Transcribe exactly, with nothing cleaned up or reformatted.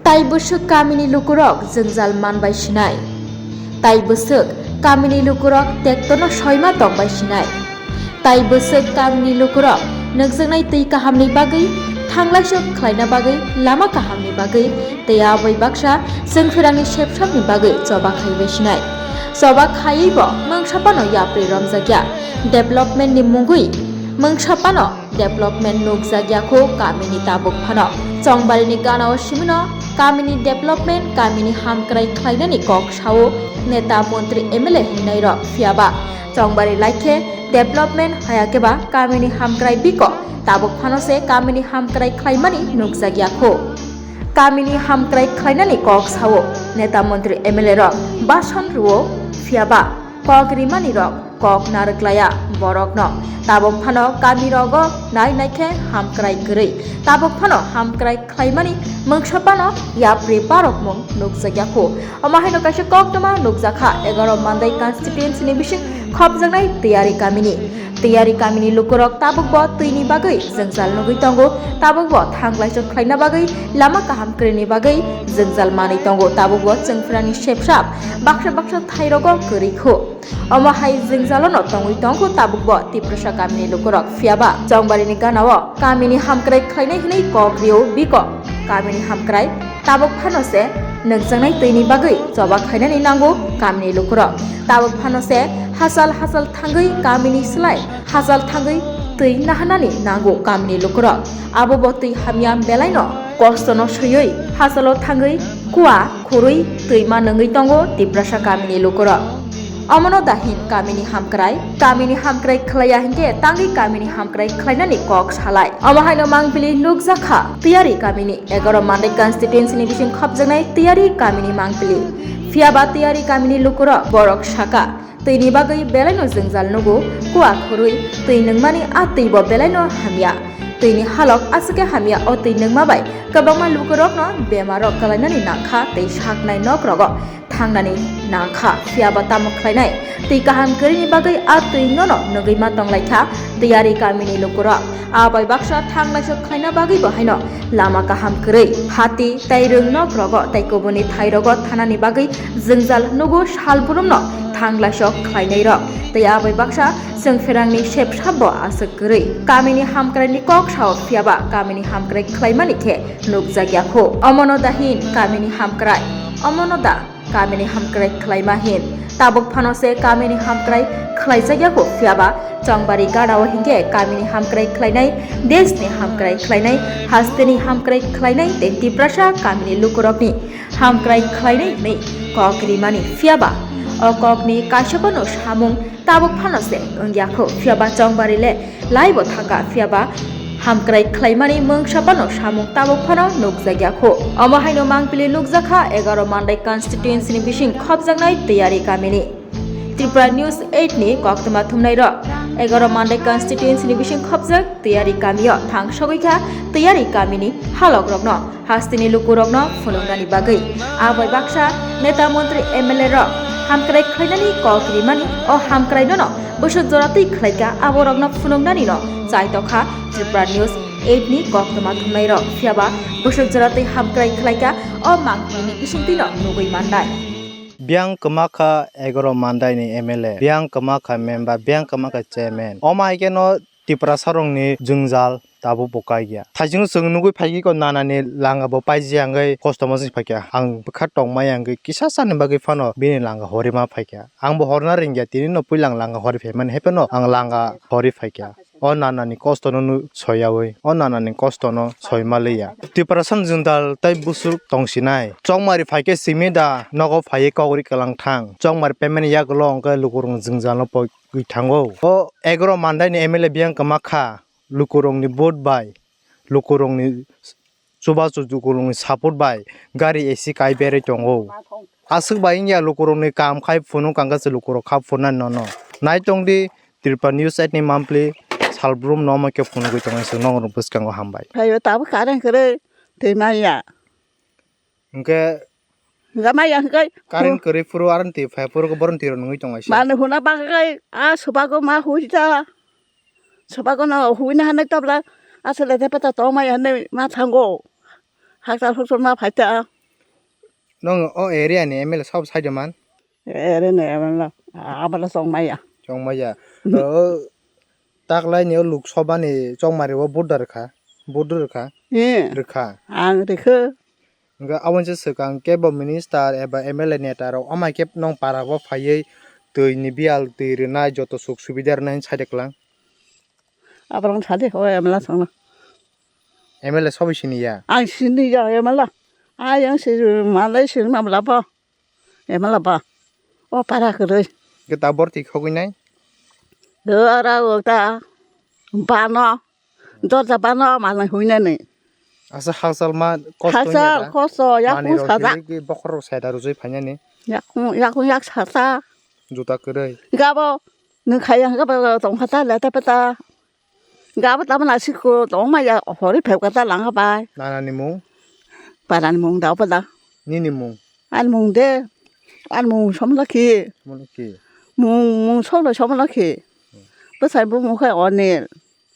Tai bwswk kamini lukurok jwngjal manbai sinai. Tai bwswk kamini lukurok tektono soima tongbai sinai. Tai bwswk kamini lukurok nukjaknai twi kahamni bagwi, thanglaisok khlaina bagwi, lama kahamni bagwi tei aboni baksa chwngphirangni sepsapni bagwi choba khaibai sinai. Choba khaiwi bo mungsa phano yapri romjakya. Development ni mungwi mungsa phano development nukjakya kho kamini tabuk phano. Chongbarini ganao simino kamini development, kamini hamkrai khlainani kok sao neta, montri, M L A hinnairok. Phiyaba Chongbari laikhe development hayakhe ba kamini hamkrai biko tabuk phano se kamini hamkrai khlaimani nukjakya kho. Kamini hamkrai khlainani kok sao neta, montri, M L A rok bason rwo, phiyaba kok rimani rok kok narwklaiya borokno. Tabuk phano kami rogo nai naikhe hamkrai kwrwi. Tabuk phano hamkrai khlaimani mungsa phano yapri barokmung nukjakya kho. Omo haino kaisa koktwma nukjakha egaroh Mandai constituency ni bising khopjaknai Tiyari kamini. Tiyari kamini lukurok tabukbo twini bagwi jwngjal nugwi tongo, tabukbo thanglaisok khlaina bagwi, lama kaham kwrwini bagwi jwngjal manwi tongo, tabukbo chwngphirani sepsap baksa baksa thairogo kwrwi kho. Omo hai jwngjalono tongwi tongkho tabukbo Tiprasa kamini lukurok. Phiyaba Chongbarini ganao kamini hamkrai khlainai hwnwi kok rio biko. Kamini hamkrai tabuk phano se nukjaknai twini bagwi choba khlainani nango kamini lukurok. Tabuk phano se hachal hachal thangwi kamini slai hachal thangwi twi naharnani nango kamini lukurok. Abobo twi hamya belaino kostono swiwi hachalo thangwi kua khurwi twi ma nungwi tongo Tiprasa kamini lukurok. Omono dahin kamini hamkrai, kamini hamkrai khlaiya hinkhe tangwi kamini hamkrai khlainani kok salai. Omo haino mangpili nukjakha Tiyari kamini egaroh Mandai constituency ni bising khopjaknai Tiyari kamini mangpili. Phiyaba Tiyari kamini lukurok borok saka, twini bagwi belaino jwngjal nugo, kua khurwi twi nungmani a twibo belaino hamya. Twini halok aswkhe hamya, o twi nungma bai kwbangma lukurokno bemarrok kwlainani nangkha tei saknai nokrogo thangnani nangkha. Phiyaba tamo khlainai? Twi kaham kwrwini bagwi a twi nono nugwi ma tonglaikha Tiyari kamini lukurok. A bai baksa thanglaisok khlaina bagwibo haino lama kaham kwrwi, hati tei rwng nokrogo tei kubuni thairogo thanani bagwi jwngjal nugo salbrumno thanglaisok khlainairok. Tei a bai baksa chwngphirangni sepsapbo aswk kwrwi. Kamini hamkraini kok sao, phiyaba kamini hamkrai khlaimani khe nukjakya kho. Omono da hin kamini hamkrai? Omono da kamini hamkrai khlaima hin? Tabuk phano se kamini hamkrai khlaijakya kho, phiyaba Chongbari ganao hinkhe kamini hamkrai khlainai, deshni hamkrai khlainai, hasteni hamkrai khlainai tei Tiprasa kamini lukurokni hamkrai khlainai hwnwi kok rimani, phiyaba o kokni kaisa phano samung tabuk phano se wngya kho, phiyaba Chongbari le laibo thangkha, phiyaba hamkrai khlaimani mungsa phano samung tabuk phano nukjakya kho. Omo haino mangpili nukjakha egaroh Mandai constituency ni bising khopjaknai Tiyari kamini. Tripura News eight ni koktwma thumnairok, egaroh Mandai constituency ni bising khopjak Tiyari kamio thang sogwi kha Tiyari kamini halokrokno hasteni lukurokno phunuknani bagwi. A bai baksa neta, montri, M L A rok hamkrai khlainani kok rimani, o hamkrai nono bwswk jora twi khlaikha, aborokno phunuknanino chaitokha Tripura News eight ni koktwma thumnairok. Phiyaba bwswk jora twi hamkrai khlaikha, o mangpilini bisingtwino nugwi mannai. Biyang kwma kha egaroh Mandai ni M L A, biyang kwma kha member, biyang kwma kha chairman. Omo hai kheno Tiprasa rokni jwngjal tabuk bo kaikya. Thaising chwng nugwi phaikhe ko nanani langa bo paiji hwnkhe kosto mosing phaikha. Ang bwkha tongmaya hwnkhe kisa sani bagwi phano bini langa horima phaikha. Ang bo horna ringya, tini no puila ang langa hori phaimani, hai phano ang langa hori phaikha. O nanani kosto no nu soyawi, o nanani kosto no soima liya. Tiprasa jwngjal tai bwswk tongsinai. Chongmari phaikhe simi da nogo phaiwi kogri kwlang thang. Chongmari payment yagulo hwnkhe lukurokni jwngjal no pogwi thango. O egaroh Mandai ni M L A biyang kwma kha. Lukurokni vote bai, lukurokni chubachu lukurokni support bai gari A C kai berwi tongo. Aswk bai wngya lukurokni kam khai phunuk kangkha se lukurok kha phunuknani nono. Nai tongdi Tripura News eight ni monthly salbrum no omo khe phunugwi tongo, chwng nokni bwskango hambai. Phaio tabuk current kwrwi twi manya. Hwnkhe hwnkhe maya hwnkhe current kwrwi phuru aro twi phai phuru boroni twi rok nungwi tonglaisa. Mano huna bagwi a subago ma hui da. Subago no hui na hanai tabla aswk le de pata tong maya hanai ma thango. Hakchal hukchal ma phaita. Nong o area ni M L A sabo sai de man? Area ni M L A abala chong maya. Chong maya. Mhm. O taklai ni o Lok Sabha ni chongmari o vote da rwkha. Vote rwkha. He. Rwkha. Ang rwkha. Hwnkhe aboni se swkang kebo minister eba M L A neta rok amai khe nong para o phaiwi twi ni biyal twi rwnai joto suk subida rwnai sai de klang. Aborok sadi ho M L A songno. M L A sobo sini ya? Ang sini ya M L A. Ayang si malai sini mamla bo. M L A bo. O para kwrwi. Hwnkhe ta borti khogwi nai? Dora o ta. Bano. Dorja bano malai huinani. Asa hakchal ma kosto. Hakchal kosto yakung sajak. Bokhorok saida rwjwi phainani. Yakung yakung yak sajak. Juta kwrwi. Gabo. Nwng khayang gabo tongkha ta leta peta. Gabo tamo na siko tong maya hori phepka ta langa bai. Nana ni mung? Para ni mung da pada. Nini mung? Ani mung de. Ani mung somla ki. Somla ki. Mung, mung somla somla ki. Bwsai bumung khai Onil.